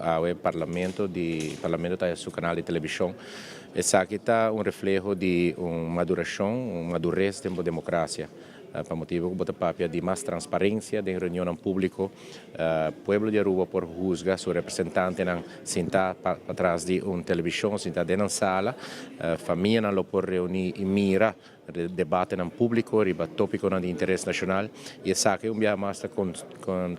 Awe Parlamento di Parlamento ta su canal di television. Esaki ta un refleho di un maduracion, un madurez den bo democracia. Pa motibo cu bo ta papia di mas transparencia den reunionnan publico. Pueblo di Aruba por huzga su representantenan sinta patras di un television, sinta den nan sala. Famianan lo por reuni y mira debatenan públiko riba tópikonan di interes nashonal i esaki un biaha mas ta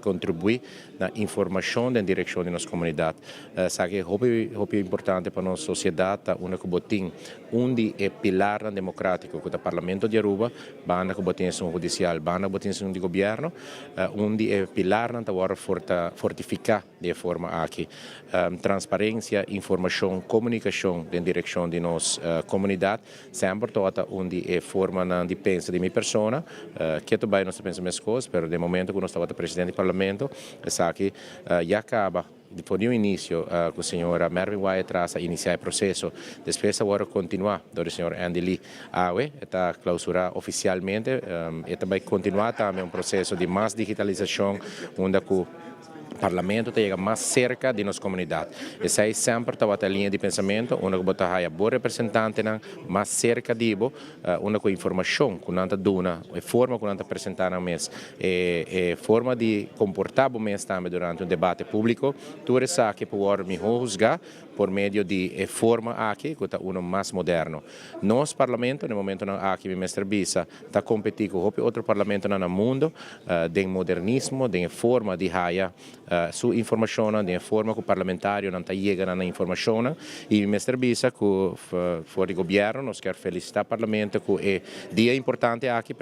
kontribuí na informashon den direkshon di nos komunidat. Esaki hopi hopi importante pa nos sosiedat ta unda ku bo tin un di e pilarnan demokrátiko ku ta Parlamento di Aruba, banda ku bo tin esun hudisial, banda ku bo tin esun di gobièrnu, un di e pilarnan ta wòrdu fortifiká. Di e forma aki, transparencia, informacion, comunicacion den direccion di nos comunidad semper tabata un di e formanan di pensa di mi persona. Keto bay nos ta pensa mescos, pero den momento cu nos tabata presidente di Parlamento, esaki ya caba for di un inicio cu señora Mervin Wyatt-Ras a inicia e proceso. Despues a worde continua dor di señor Andy Lee. Awe e ta clausura oficialmente. E ta bay continua tambe un proceso di mas digitalisacion unda cu Parlamento ta yega mas serka di nos komunidat. Esei semper tabata e liña di pensamentu, unda ku bo ta haya bo representantenan mas serka di bo, unda ku e informashon ku nan ta duna, e forma ku nan ta presentá nan mes, e forma di komportá bo mes tambe durante un debate públiko, tur esaki por wòrdu mihó husgá por medio di e forma aki ku ta uno mas moderno. Nos Parlamento, na e momentonan aki mi mester bisa, ta kompetí ku hopi otro parlamentonan na mundo den modernismo, den e forma di haya su informashonnan, den e forma ku parlamentarionan ta yega na nan informashonnan. I mi mester bisa ku for di gobièrnu nos kier felisitá Parlamento ku e dia importante aki,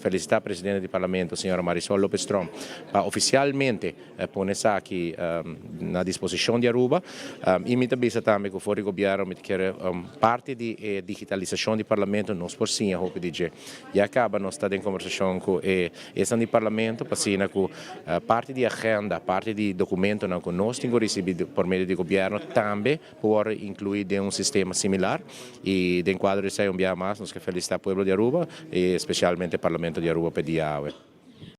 felisitá Presidente di Parlamento, señora Marisol Lopez Tromp, pa ofisialmente pone esaki na disposicion di Aruba y mi ta bisa tambe cu for di gobierno mi ta kere parti di e digitalisacion di parlamento nos por siña hopi di dje. Ya caba nos ta den conversacion cu e esnan di parlamento pa asina cu parti di agenda, parti di documentonan cu nos tin cu ricibi por medio di gobierno tambe por worde inclui den un sistema similar y den cuadro di esey un biaha mas nos ke felicita pueblo di Aruba y especialmente parlamento di Aruba pa e dia awe.